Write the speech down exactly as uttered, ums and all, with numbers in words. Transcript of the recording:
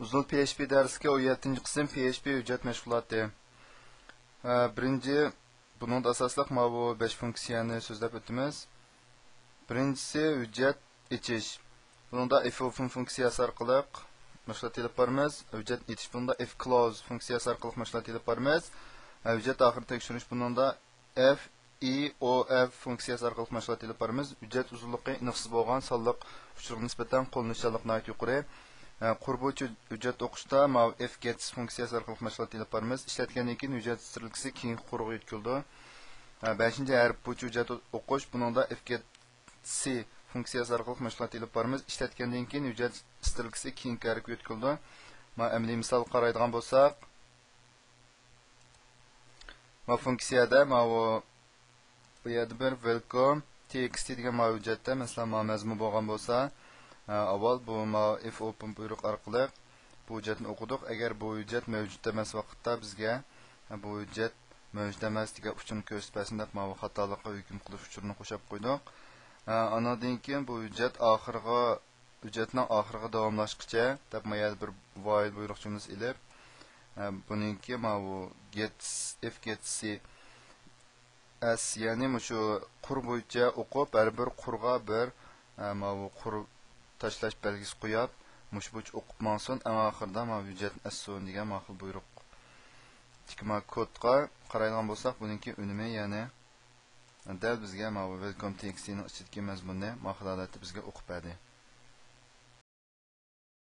ئۇزۇل پي ئېچ پى دەرسلىكى، ئون يەتتىنچى قىسىم، پي ئېچ پى ھۆججەت مەشغۇلاتى. ئە، بىرىنچى، بۇنىڭدا ئاساسلىق ماۋۇ بەش فۇنكسىيەنى سۆزلەپ ئۆتىمىز. بىرىنچىسى ھۆججەت ئېچىش. بۇنىڭدا if open فۇنكسىيەسى ئارقىلىق مەشغۇلات ئېلىپ بارىمىز. ھۆججەت ئېچىش بۇنىڭدا if close فۇنكسىيەسى ئارقىلىق مەشغۇلات ئېلىپ بارىمىز. ئە، ھۆججەت ئاخىرىنى تەكشۈرۈش بۇنىڭدا if eof فۇنكسىيەسى ئارقىلىق مەشغۇلات ئېلىپ بارىمىز. ھۆججەت ئۇزۇنلۇقى ئېنىقسىز بولغان سانلىق ئۇچۇرغا نىسبەتەن قوللىنىشچانلىق ناھايىتى يۇقىرى. ئە، قۇر بويىچە ھۆججەت ئوقۇشتا ماۋۇ if gets فۇنكسىيەسى ئارقىلىق مەشغۇلات ئېلىپ بارىمىز. ئىشلەتكەندىن كېيىن ھۆججەت سترىلكىسى كېيىنكى قۇرغا يۆتكىلىدۇ. ئە، بەشىنچى ھەرپ بويىچە ھۆججەت ئوقۇش، بۇنىڭدا if gets فۇنكسىيەسى ئارقىلىق مەشغۇلات ئېلىپ بارىمىز. ئىشلەتكەندىن كېيىن ھۆججەت سترىلكىسى كېيىنكى ھەرپكە يۆتكىلىدۇ. مانا ئەمەلىي مىسالغا قارايدىغان بولساق، ما فۇنكسىيەدە ماۋۇ بۇ يەردە بىر welcome txt دېگەن ماۋۇ ھۆججەتتە، مەسىلەن، ما مەزمۇن بولغان بولسا، ئە، ئاۋۋال بۇ ما if open بۇيرۇق ئارقىلىق بۇ ھۆججەتنى ئوقۇدۇق. ئەگەر بۇ ھۆججەت مەۋجۇت ئەمەس ۋاقىتتا بىزگە، ئە، بۇ ھۆججەت مەۋجۇت ئەمەس دېگەن ئۇچۇرنى كۆرسىتىپ بەرسۇن دەپ ماۋۇ خاتالىققا ھۆكۈم قىلىش ئۇچۇرىنى قوشاپ قويدۇق. ئە، ئانىڭدىن كېيىن بۇ ھۆججەت ئاخىرىغا ھۆججەتنىڭ ئاخىرىغا داۋاملاشقىچە دەپ ما يەردە بىر while بۇيرۇقچىمىز ئېلىپ، ئە، بۇنىڭكى ماۋۇ gets، if gets ئەس، يەنى مۇشۇ قۇر بويىچە ئوقۇپ، ھەر بىر قۇرغا بىر، ئە، ماۋۇ قۇر تاشلاش بەلگىسى قويۇپ، مۇشۇ بويىچە ئوقۇپ ماڭسۇن، ئەڭ ئاخىرىدا ماۋۇ ھۆججەتنى ئەسسۇن دېگەن ماقۇل بۇيرۇق. چۈنكى ما كودقا قارايدىغان بولساق، بۇنىڭكى ئۈنۈمى، يەنى دەل بىزگە ماۋۇ welcome txt نىڭ ئىچىدىكى مەزمۇننى ما خىل ھالەتتە بىزگە ئوقۇپ بەردى.